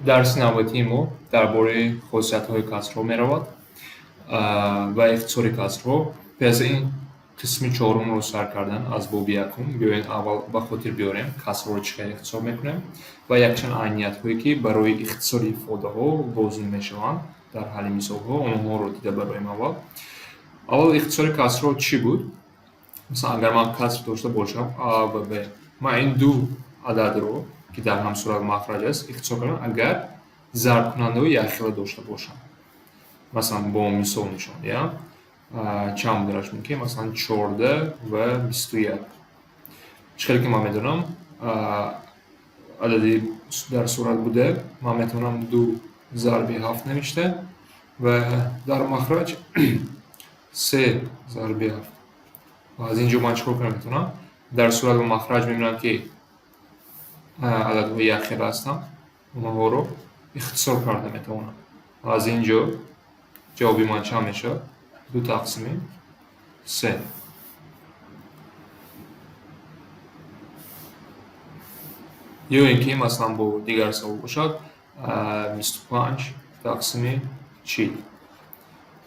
Дарси навбатии мо дар бораи хосиятҳои касрҳо меравад ва ихтисори касрҳо. Пеш аз ин қисми чорумро сар кардан аз боби якум, биёед аввал ба хотир биёрем касрҳоро чӣ хел ихтисор мекунем ва якчанд айниятҳое, ки барои ихтисори ифодаҳо лозим мешаванд дар ҳалли мисолҳо, онҳоро дида бароем аввал. Аввал ихтисори касрҳо чӣ буд? Масалан, агар ман каср дошта бошам А ва Б, ман ин ду ададро, ки дар ҳамсурат махраҷ аст, ихтисор кардам, агар зарбкунандаҳои якхела дошта бошам. Масалан, бо мисол нишон диҳам. Чанд буданаш мумкин? Масалан, 14 ва 21. Чӣ хеле ки ман медонам, адади дар сурат буда, ман метавонам 2 зарби 7 навишта ва дар махраҷ 3 зарби 7. Ва аз ин ҷо ман чӣ кор карда метавонам? Дар сурат ва махраҷ мебинам, ки ададҳои якхела ҳастанд, онҳоро ихтисор карда метавонам. Ва аз ин ҷо ҷавоби ман чанд мешавад? 2 тақсими 3. Ё ин ки масалан бо дигар савол бошад, 25 тақсими 40.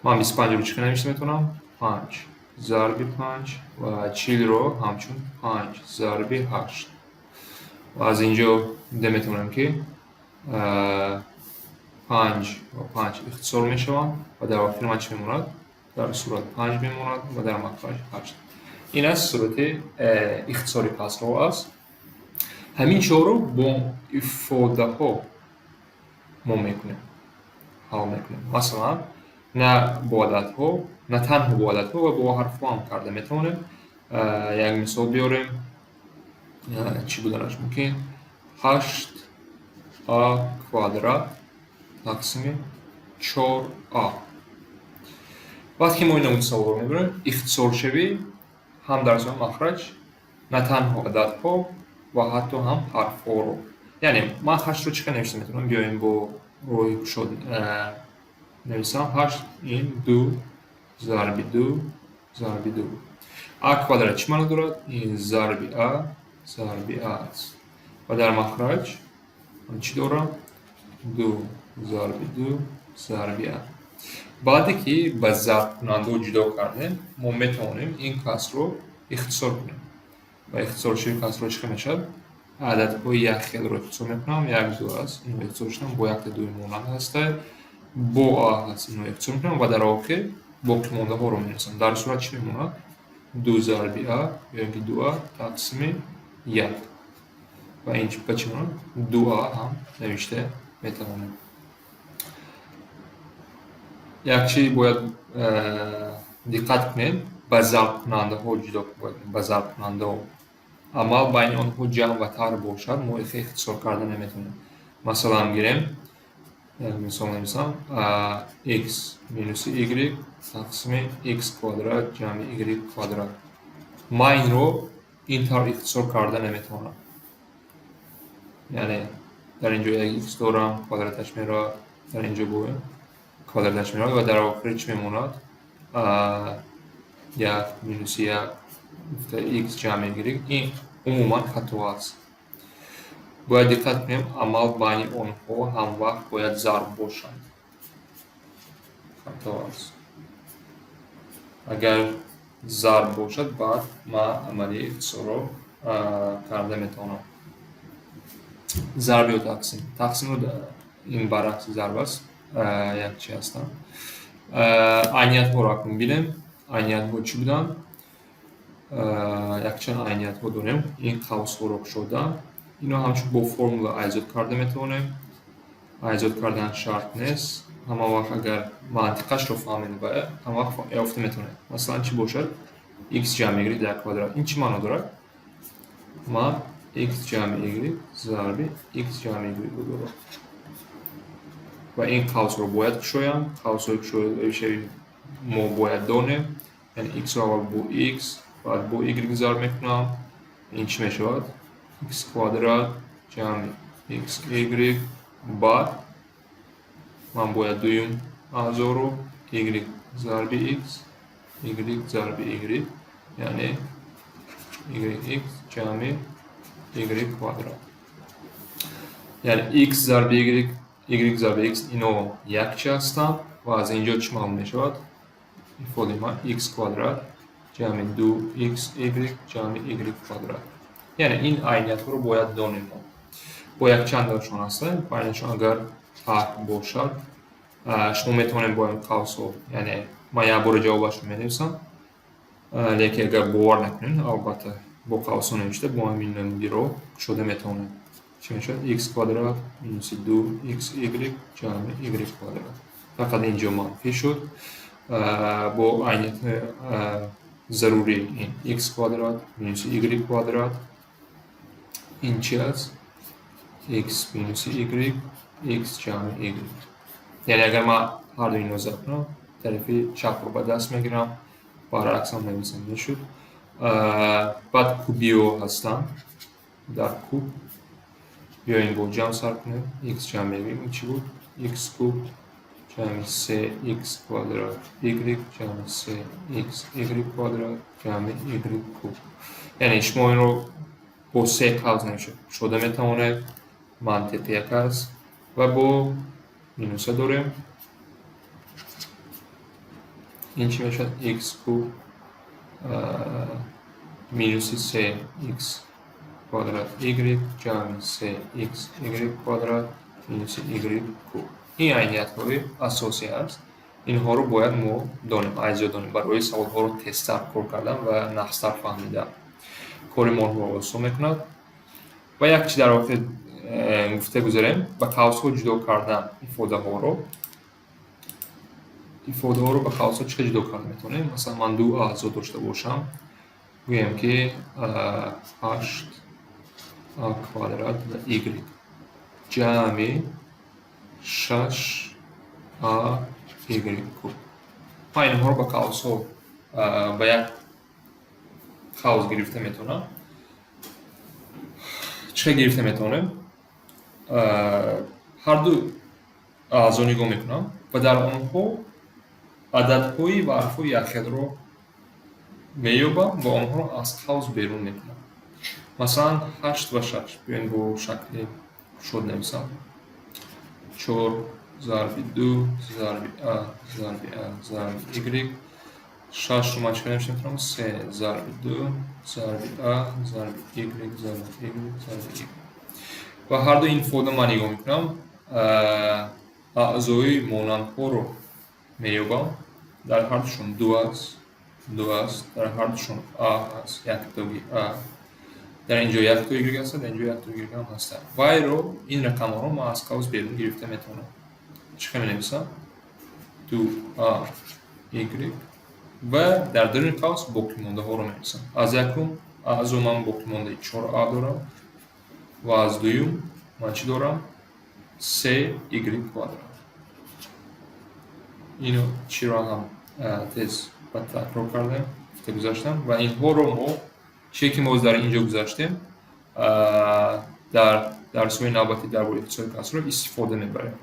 Ман 25-ро чӣ хел навишта метавонам? 5 зарби 5 ва 40-ро ҳамчун 5 зарби 8. Ва аз ин ҷо дида метавонем, ки 5 ва 5 ихтисор мешаванд ва дар охир ман чӣ мемонад? Дар сурат 5 мемонад ва дар махраҷ 8. Ин аст сурати ихтисори касрҳо аст. Ҳамин чорро бо ифодаҳо мо мекунем, ҳал мекунем. Масалан, на бо ададҳо, на танҳо бо ададҳо ва бо ҳарфҳо ҳам карда метавонем. Як мисол биёрем. Чӣ буданаш мумкин? 8 а квадрат тақсими 4 а. Вақте ки мо ин намуди саволро мебинем, ихтисоршавӣ ҳам дар сурат махраҷ на танҳо ададҳо ва ҳатто ҳам ҳарфҳоро. Яъне ман 8-ро чӣ хел навишта метавонам? Биёем бо роҳи кушод нависам. 8 ин 2 зарби 2 зарби 2. А квадрат чӣ маъно дорад? Ин зарби а зарби а аст. Ва дар махраҷ ман чӣ дорам? 2 зарби 2 зарби а. Баъде ки ба зарбкунандаҳо ҷудо кардем, мо метавонем ин касрро ихтисор кунем. Ва ихтисоршавии касрҳо чӣ хел мешавад? Ададҳои якхелро ихтисор мекунам, 1 2 аст, инро ихтисор шудам, бо якта дуи монанд ҳаста, бо а ҳаст, инро ихтисор мекунам ва дар охир боқимондаҳоро менависам. Дар сурат чӣ мемонад? 2 зарби а ё ин ки 2 а тақсими 1. Ва ин ба чӣ монад? 2 а ҳам навишта метавонем. Як чиз бояд диққат кунем, ба зарбкунандаҳо ҷудо бояд, ба зарбкунандаҳо. Амал байни онҳо ҷамъ ва тарҳ бошад, мо ихтисор карда наметавонем. Масалан, гирем, як мисол нависам, x минуси y тақсими x квадрат ҷамъи y квадрат. Ман инро ин тавр ихтисор карда наметавонам. Яъне дар ин ҷо як x дорам, квадраташ меравад, дар ин ҷо бо квадраташ меравад ва дар охир чӣ мемонад? 1 минуси 1 гуфта x ҷамъи y. Ин умуман хато аст. Бояд диққат кунем, амал байни онҳо ҳамвақт бояд зарб бошад. Хато аст. Агар зарб бошад, баъд ман амалияи ихтисорро карда метавонам. Зарб ё тақсим. Тақсимро ин баръакси зарб аст, як чи ҳастанд. Айниятҳоро акнун бинем. Айниятҳо чӣ буданд? Якчанд айниятҳо дорем. Ин қавсҳоро кушодан. Ино ҳамчун бо формула айзод карда метавонем. Айзод кардан шарт нест. Ҳама вақт агар мантиқашро фаҳмем, ва ҳама вақт ёфта метавонем. Масалан, чӣ бошад? X ҷамъи y дар квадрат. Ин чӣ маъно дорад? Ман x ҷамъи y зарби x ҷамъи y дорам. Ва ин қавсро бояд кушоям. Қавсҳои кушоишави мо бояд донем. Яъне x-ро аввал бо x, баъд бо y зарб мекунам. Ин чӣ мешавад? X квадрат ҷамъи xy, баъд ман бояд дуюм аъзоро y зарби x, y зарби y, яъне yx ҷамъи y квадрат. Яъне x зарби y, y зарби x, ино якча ҳастанд ва аз инҷо чӣ маълум мешавад? Ифодаи ман x квадрат ҷамъи 2xy ҷамъи y квадрат. Яъне ин айниятҳоро бояд донем мо. Бо якчандашон ҳастанд, байнашон агар фарқ бошад, шумо метавонед бо ин қавсҳо, яъне ман як бора ҷавобашро менависам, лекин агар бовар накунед, албатта, бо қавсҳо навишта, бо ҳамин намудиро кушода метавонед. Чӣ мешавад? X квадрат минуси 2xy ҷамъи y квадрат. Фақат инҷо манфӣ шуд. Бо айнияти зарурӣ ин x квадрат минуси y квадрат, ин чи аст? X минуси y, x ҷамъи y. Яъне агар ман ҳарду инро зарб кунам, тарафи чапро ба даст мегирам, баръаксам нависам мешуд. Баъд кубиҳо ҳастанд дар куб. Биёем, бо ҷамъ сар кунем. X ҷамъи y ин чӣ буд? X куб ҷамъи 3x квадрат y ҷамъи 3x y квадрат ҷамъи y куб. Яъне шумо инро бо се қавс навишта кушода метавонед, мантиқ як аст ва бо минуса дорем. Ин чӣ мешавад? X куб минуси 3x квадрат y ҷамъи 3x y квадрат минуси y куб. Ин айниятҳои асосӣ аст. Инҳоро бояд мо донем, аз ёд донем барои саволҳоро тезтар кор кардан ва нағзтар фаҳмидан. Кори моро осон мекунад. Ва як чи дар охир гуфта гузарем: ба қавсҳо ҷудо кардан ифодаҳоро. Ифодаҳоро ба қавсҳо чӣ хел ҷудо карда метавонем? Масалан, ман ду аъзо дошта бошам, гӯем ки 8 а квадрат ва y ҷамъи 6 а y куб. Ман инҳоро ба қавсҳо, ба як қавс гирифта метавонам. Чӣ хел гирифта метавонем? Ҳарду аъзо нигоҳ мекунам ва дар онҳо ададҳои ва ҳарфҳои якхелро меёбам ва онҳоро аз қавс берун мекунам. Масалан, ҳашт ва шаш. Биёем, бо шакли кушод нависам. Чор зарби ду зарби а зарби а зарби y. Шашро ман чӣ хел навишта метавонам? Се зарби ду зарби а зарби y зарби y зарби y. Ва ҳарду ин ифода ман нигоҳ мекунам, аъзои монандҳоро меёбам. Дар ҳардушон ду аст, ду аст, дар ҳардушон а ҳаст, яктоги а. Дар ин ҷо якто y аст, дар ин ҷо якто y ҳам ҳаста. Вайро, ин рақамҳоро ман аз қавс берун гирифта метавонам. Чӣ хел менависам? Ду а y ва дар даруни қавс боқимондаҳоро менависам. Аз якум аъзо ман боқимондаи 4 а дорам ва аз дуюм ман чӣ дорам? Се y квадрат. Ино чиро ҳам тез ба такрор кардем, гуфта гузаштам ва инҳоро мо, чие ки мо дар ин ҷо гузаштем, дар дарсҳои навбатӣ дар бораи ихтисори касрро истифода мебарем.